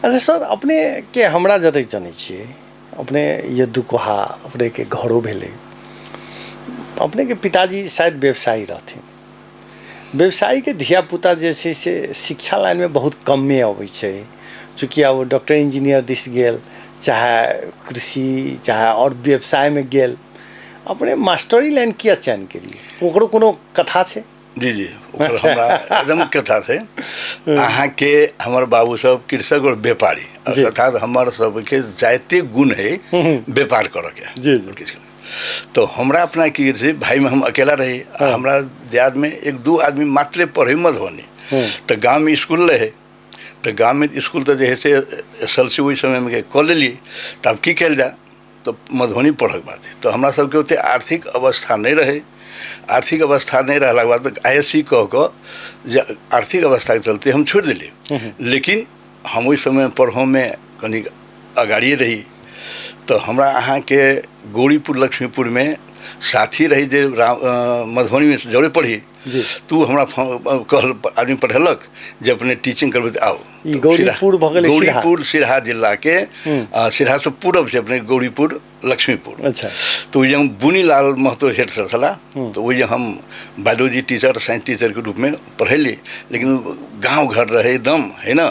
अच्छा सर, अपनेके हमरा जतेक जनै छियै, अपने यदुकोहा अपनेके घरो भेलै, अपनेके पिताजी शायद व्यवसायी रहथिन। व्यवसायीके धियापुता जे छै से शिक्षा लाइनमे बहुत कमे अबै छै, चूँकि आब डॉक्टर इंजीनियर दिस गेल, चाहे कृषि चाहे आओर व्यवसायमे गेल। अपने मास्टरी लाइन किया चयन केलियै? ओकरो कोनो कथा छै? जी जी, ओकर हमरा एकदम कथा छै। अहाँके हमर बाबू सब कृषक और व्यापारी, अर्थात हमर सबके जाइते गुण है व्यापार करऽके। जी जी। तो हमरा अपना की छै, भाई में हम अकेला रही, हमरा दियाद में एक दू आदमी मात्रे पढ़े मधुबनी, तऽ गाँव में स्कूल रहे, तऽ गाँव में स्कूल तऽ जे है से एस एल सी ओहि समयमे कऽ लेलियै, तऽ आब की कयल जाय, तऽ मधुबनी पढ़ऽके बात है। तऽ हमरा सबके ओते आर्थिक अवस्था नहि रहै। आर्थिक अवस्था नहि रहलाके बाद I S C कऽ कऽ जे आर्थिक अवस्थाके चलते हम छोड़ि देलियै, लेकिन हम ओहि समय पढ़ोमे कनिक अगाड़िए रही। तऽ हमरा अहाँके गौरीपुर लक्ष्मीपुरमे साथी रही जे मधुबनीमे जरे पढ़ी, तू हमरा कहल आदमी पढ़ेलक जे अपने टीचिंग करबै तऽ आउ। ई गौरीपुर भऽ गेलै सिरहा। गौरीपुर सिरहा जिलाके, सिरहा से पूरब छै अपने गौरीपुर लक्ष्मीपुर। अच्छा। तऽ ओहि जे हम बुनीलाल महतो हेड सर छलाह, तऽ ओहि जे हम बायोलॉजी टीचर साइंस टीचरके रूपमे पढ़ेली, लेकिन गाँव घर रहै एकदम है ना,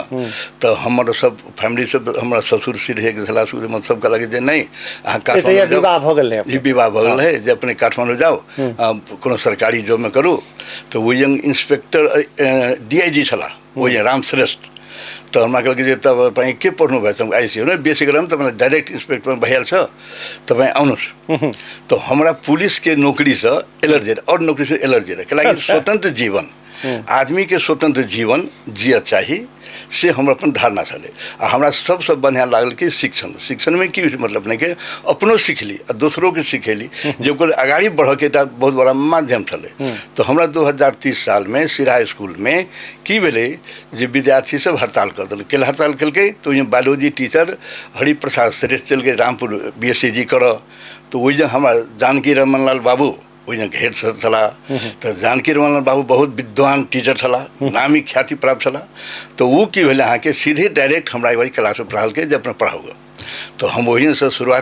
तऽ हमर सब फैमिली सब, हमरा ससुर सिरहे छलाह, ससुर सब कहलक जे नहि अहाँ काठमांडू विवाह भऽ गेल रहै, विवाह भऽ गेल रहै जे अपने काठमांडू जाउ, कोनो सरकारी जॉबमे करू। तऽ ओहि इंस्पेक्टर डी I जी छलाह ओहि राम श्रेष्ठ, तऽ हमरा कहलकै जे तब तपाईँ के पढ्नु भएछ? I C B S C गरेर तपाईँलाई डाइरेक्ट इन्सपेक्टरमा भइहाल्छ, तपाईँ आउनुहोस्। तऽ हमरा पुलिसके नोकरीसँ एलर्जी रहै, आओर नोकरीसँ एलर्जी रहै, कैलाकि स्वतन्त्र जीवन, आदमीके स्वतन्त्र जीवन जियऽ चाही, से हमर अपन धारणा छलै। आ हमरा सबसँ बढ़िआँ लागल कि शिक्षण, शिक्षणमे की होइ छै, मतलब अपनेके अपनो सिखली आ दोसरोके सिखेली, जे ओकर अगाड़ी बढ़ऽके एकटा बहुत बड़ा माध्यम छलै। तऽ हमरा 2030 सालमे सिरहा इसकुलमे की भेलै जे विद्यार्थी सब हड़ताल कऽ देलकै। केला हड़ताल केलकै? तऽ ओहिमे बायोलॉजी टीचर हरिप्रसाद श्रेष्ठ चलि गेल रामपुर बी एस सी जी करऽ, तऽ ओहि जे हमरा जानकी रमन लाल बाबू ओहि हेड सर छलाह, तऽ जानकी रमन लाल बाबू बहुत विद्वान टीचर छलाह, नामी ख्याति प्राप्त छलाह। तऽ ओ की भेलै अहाँके सीधे डायरेक्ट हमरा एक बार क्लासमे पढ़ालकै जे अपने पढ़ाउ। तऽ हम ओहिसँ शुरुआत